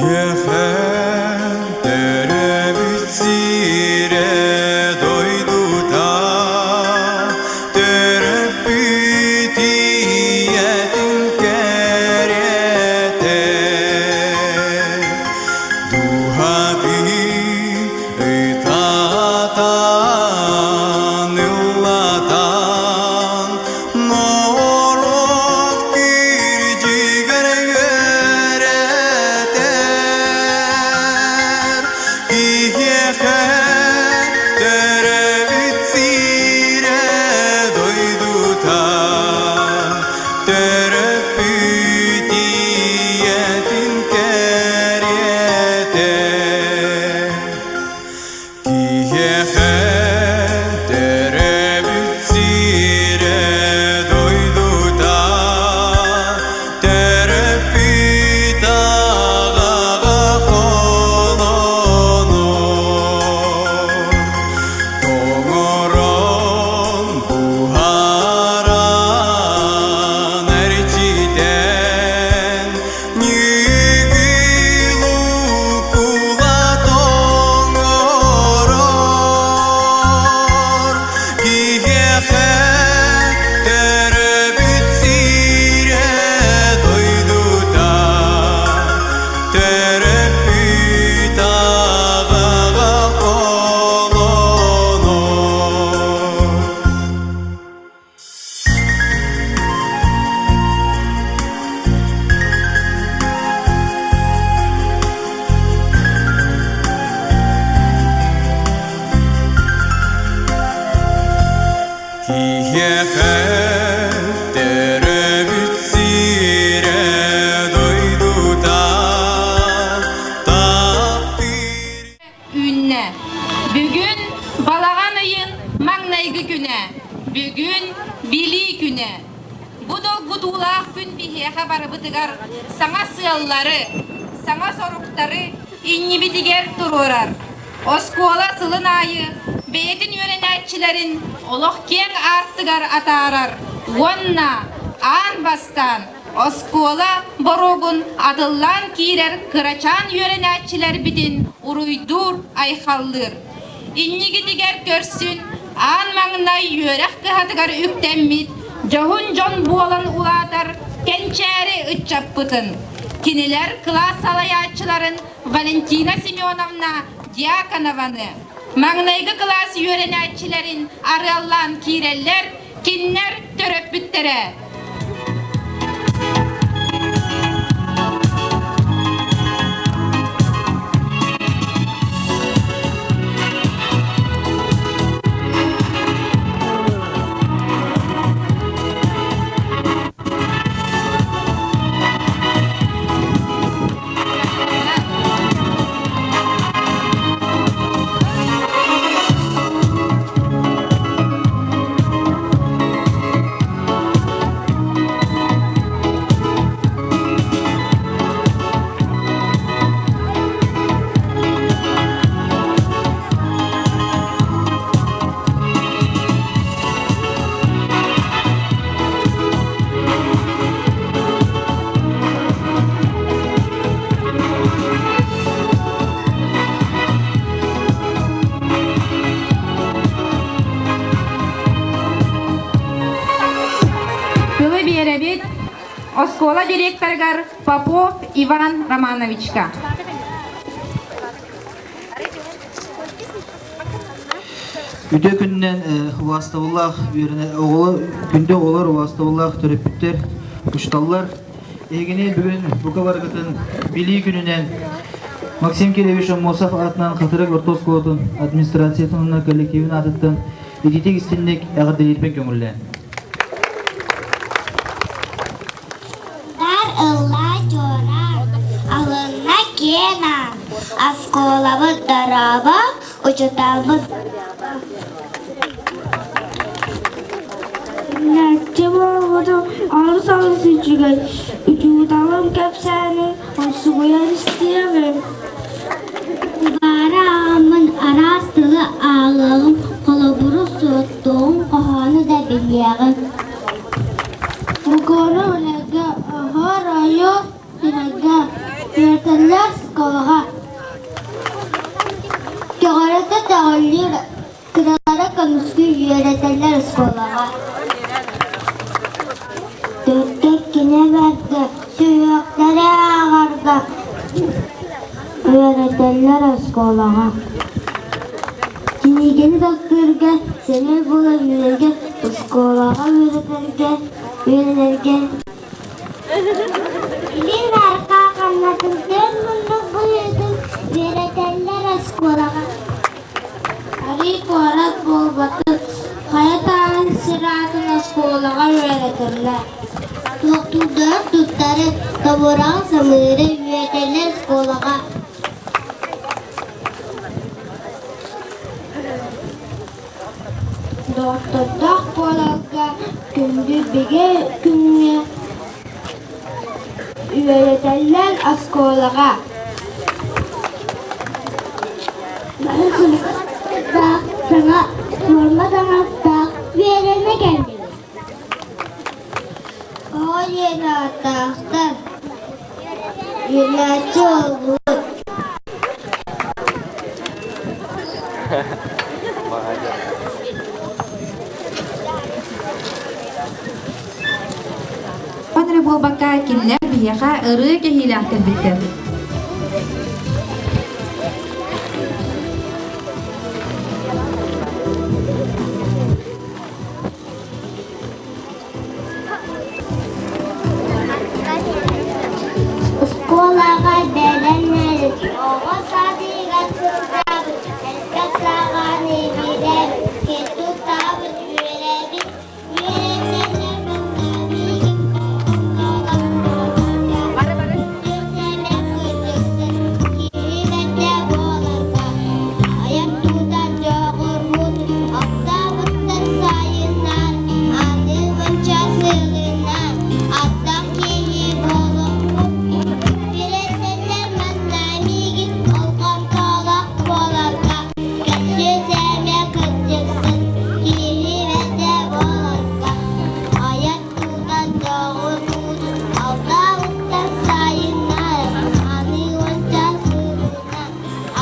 Киһиэхэ төрөөбүт сирэ дойдута, төрөппүт ийэтин кэрэтэ. Дууһатын ытатан, ыллатан, Норуот кирдьигэр үөрэтэр, киһиэхэ төрөөбүт сирэ дойдута, төрөппүт ийэтин кэриэтэ. Киһиэхэ төрөөбүт сирэ дойдута, төрөппүт аҕаҕа холонор. Тоҥорон, буһаран, эрчитэн, Ньүгүл укулаат оҥорор, киһиэхэ төрөөбүт сирэ дойдута, төрөппүт аҕаҕа холонор. Киһиэхэ төрөөбүт сирэ дойдута таптыыр Үүннэ. Бүгүн балаҕан ыйын маҥнайгы күнэ. Бүгүн Билии күнэ. Бу долгутуулаах күн биһиэхэ барыбытыгар саҥа сыаллары, саҥа соруктары иннибитигэр туруорар. Оскуола сылын аайы бэйэтин үөрэнээччилэрин олох киэҥ аартыгар атаарар уонна аан бастаан Оскуола боруогун атыллаан киирэр кырачаан үөрэнээччилэрбитин уруйдуур-айхаллыыр. Иннигитигэр көрсүн аан маҥнай үөрэх кыһатыгар үктэммит дьоһун дьон буолан улаатар кэнчээри ыччаппытын, кинилэр кылаас салайааччыларын Валентина Семеновна Дьяконованы, маҥнайгы кылаас үөрэнээччилэрин арыаллаан киирэллэр, Кинилэр төрөппүттэрэ. Тылы биэрэбит оскуола директорыгар Попов Иван Романовичка. Үтүө күнүнэн убаастабыллаах оҕолор, күндү оҕолор, убаастабыллаах төрөппүттэр, учууталлар. Эһигини бүгүн бука барыгытын Билии күнүнэн Максим Кириллович Аммосов аатынан Хатырык орто оскуолатын администрациятын уонна коллективин аатыттан ититик истинник эҕэрдэлиирбин көҥүллээн. Дар ылла дьуораан, алынна киэн аан, оскуолабыт дорообо, учууталбыт Нээччи буолбутум олус олус үчүгэй, учууталым кэпсээнин умсугуйан истиэҕим. Баара аҕаммын араас тылы ааҕыаҕым, холобуру суоттуоҕум, хоһоону да билиэҕим. Букуону үлэгэ оһор ойуу сиргэ үөрэтэллэр. оскуолаҕа. Көҕөрөтө көҕүлүүр, кыралара көмүскүү үөрэтэллэр оскуолаҕа. Төртөр кини барда, сүһүөхтэрэ ааҕарга үөрэтэллэр оскуолаҕа. Кинигэни таптыырга, сэмэй буолан үөрэргэ, оскуолаҕа үөрэтэргэ, үөрэнэргэ Илин арҕаа ханнатын түөн муннук быһыытын үөрэтэллэр оскуолаҕа. Арыы куорат буолбатын, хайа тааһын сир аатын оскуолаҕа үөрэтэллэр. Туохтуурдарын туттары, тобураҕы самыыры үөрэтэллэр оскуолаҕа. Доҕоттордоох буоларга күндү бигэ күҥҥэ үөрэтэллэр оскуолаҕа. Саҥа форма таҥастаах үөрэнэ кэллибит. Оҕо диэн ааттаахтар, үөрэнээччи буоллубут. Эрэ буолбакка, кинилэр биһиэхэ ырыа кэһиилээх кэлбиттэр. Оскуолаҕа бэлэмнэри оҕо саадыгар сылдьабыт, элбэх саҕаны билэбит, киэн туттабыт, үөрэбит, үөрэтэллэр Киһи бэрдэ буоларга, айан тутан дьоҕурбут, Оттообуттар сайыннар, аны уонча сылынан, аттах киһи буолуохпут. Үөрэтэллэр манна миигин болҕомтолоох буоларга, көрсүө-сэмэ кырдьыксыт, киһи бэрдэ буоларга, айан тутан дьоҕурбут, Алтаабыттар сайыннар, аны уонча сылынан,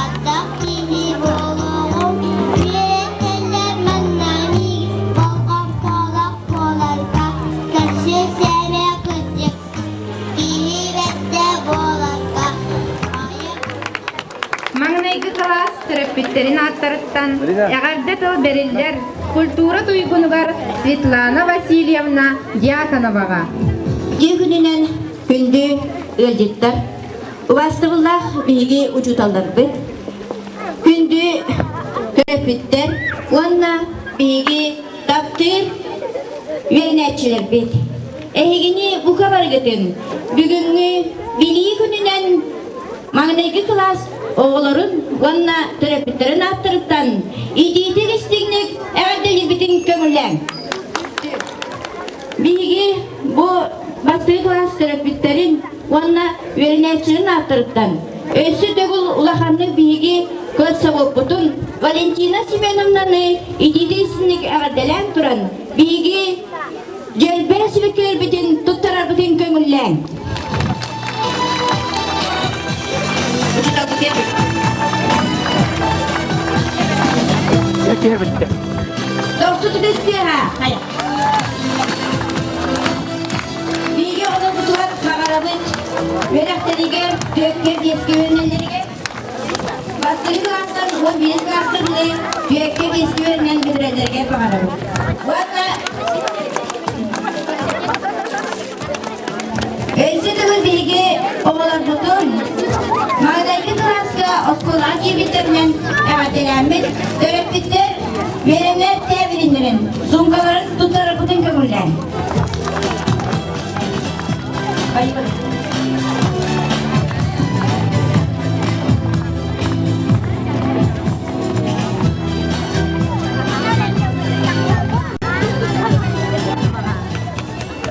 Ардах киһи буолуоҕум, үөрэтэллэр манна миигин болҕомтолоох буоларга, көрсүө-сэмэ кырдьык, киһи бэрдэ буоларга. Маҥнайгы кылаас төрөппүттэрин ааттарыттан эҕэрдэ тыл бэриллэр культура туйгунугар Светлана Васильевна Дьяконоваҕа. Үтүө күнүнэн күндү ыалдьыттар, убаастабыллаах биһиги учууталларбыт, күндү төрөппүттэр уонна биһиги таптыыр үөрэнээччилэрбит. Эһигини бука барыгытын бүгүҥҥү Билии күнүнэн маҥнайгы кылаас оҕолорун уонна төрөппүттэрин ааттарыттан итиитик истиҥник эҕэрдэлиирбитин көҥүллээҥ. Биһиги бу бастакы кылаас төрөппүттэрин уонна үөрэнээччилэрин ааттарыттан өссө төгүл улаханнык биһиги классоводпутун Валентина Семеновнаны итиитик истиҥник эҕэрдэлээн туран биһиги дьөлбө сибикилэрбитин туттарарбытын көҥүллээҥ. Дохсу түбэспиэҕэ. Хайа. Биһиги оҕолорбутугар баҕарабыт үөрэхтэригэр, түөккэ, биэскэ үөрэнэллэригэр. Бастакы кылаастан 11 кылааска дылы түөккэ, биэскэ үөрэнэн бүтэрэллэригэр баҕарабыт. Уонна Өссө төгүл биһиги оҕолорбутун маҥнайгы кылааска оскуолаҕа киирбиттэринэн эҕэрдэлээммит, төрөппүттэр үөрэнэр тээбириннэрин, суумкаларын туттарарбытын көҥүллээн.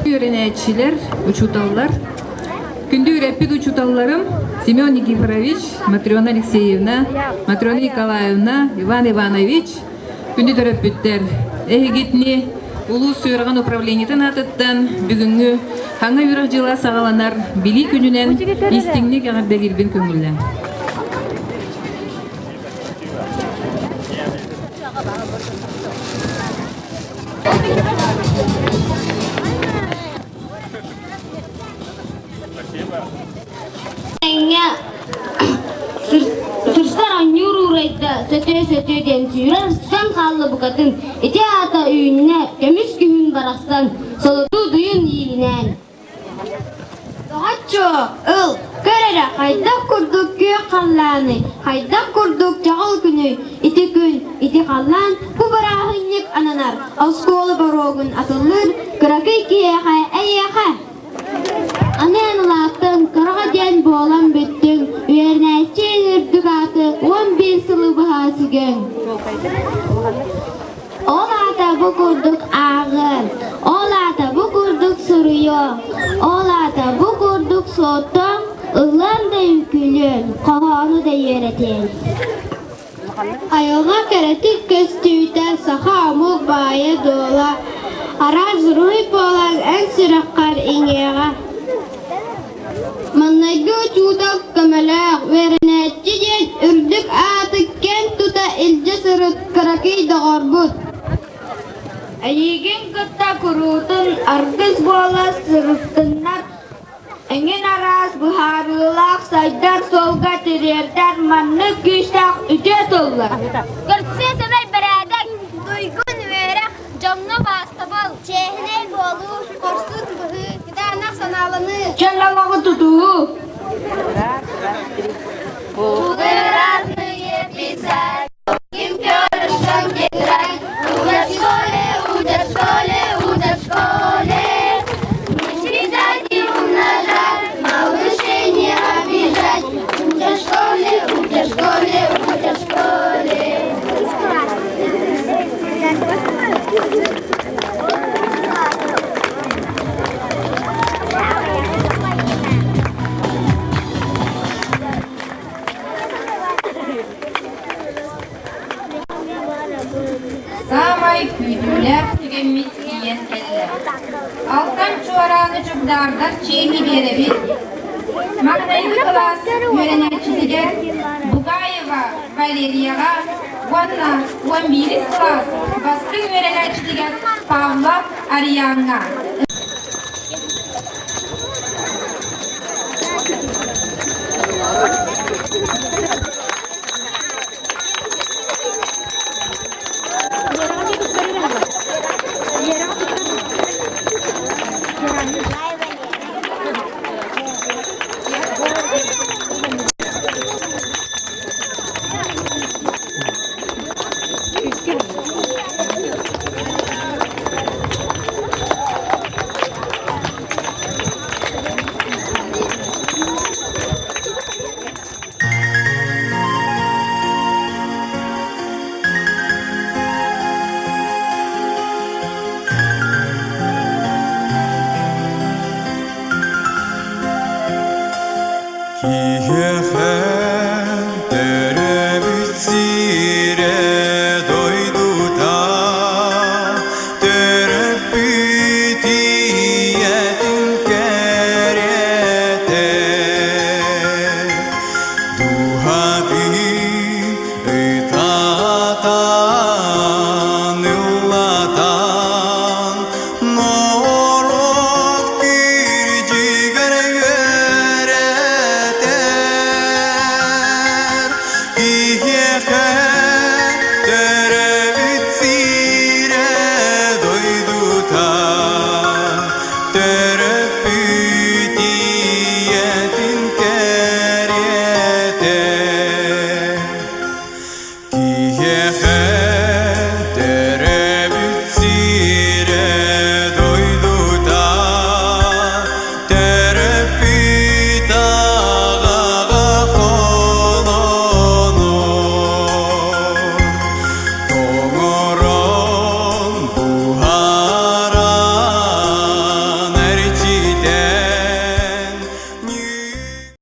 Үөрэнээччилэр, учууталлар, күндү үөрэппит учууталларым Семен Никифорович, Матрена Алексеевна, Матрена Николаевна, Иван Иванович, күндү төрөппүттэр, эһигитини Улуус үөрэҕин управлениетын аатыттан бүгүҥҥү хаҥа үөрэх дьыла саҕаланар Билии күнүнэн истиҥник эҕэрдэлиирбин көҥүллээн. Тэҥҥэ сырсар оонньуур уурайда, сөтүө-сөтүө диэн сүүрэр сан хаалла букатын. Ити аата үүннэ, көмүс күһүн барахсан, солотуу дуйун иилинээн. Доҕоччуок, ыл, көр эрэ, хайдах курдук күөх халлааны, хайдах курдук чаҕыл күнүй, ити күн, ити халлаан бу бырааһынньык ананар, оскуола боруогун атыллыыр кыракый киһиэхэ эйиэхэ. Аны эн улааттыҥ, кыраҕа диэн буолан бүттүҥ, үөрэнээччи үрдүк ааты 11 сылы быһа сүгүҥ. Ол аата бу курдук ааҕыан, ол аата бу курдук суруйуоҥ, ол аата бу курдук суоттуоҥ, ыллыан да үҥкүүлүөн, хоһоону да үөрэтиэҥ. Айылҕа кэрэтик көстүүтэ саха омук баайа-дуола, араас уруһуй буолан эн сүрэххэр иҥиэҕэ. Маҥнайгы учуутал көмөлөөх үөрэнээччи диэн үрдүк ааты кэм тута илдьэ сырыт кыракый доҕорбут. Эйигин кытта куруутун аргыс буола сырыттыннар, эҥин араас быһаарыылаах сайдар суолга тириэрдэр маннык күүстээх үтүө тыллар. Көрсүө сэмэй бэрээдэк, туйгун үөрэх, дьоҥҥо баастабал, чиэһинэй буолуу, хорсун быһыы, кытаанах санааланыы. Чөл олоҕу тутуһуу. Разные писать, ким перышком тетрадь, учат в школе, учат в школе, учат в школе. Считать и умножать, малышей не обижать. Учат в школе, учат в школе, учат в школе. Саамай күүтүүлээх түгэммит тиийэн кэллэ. Алтан чуорааны чугдаардар чиэһи биэрэбит. Маҥнайгы кылаас үөрэнээччитигэр Бугаева Валерияҕа уонна 11 кылаас бастыҥ үөрэнээччитигэр Павлов Ариаҥҥа.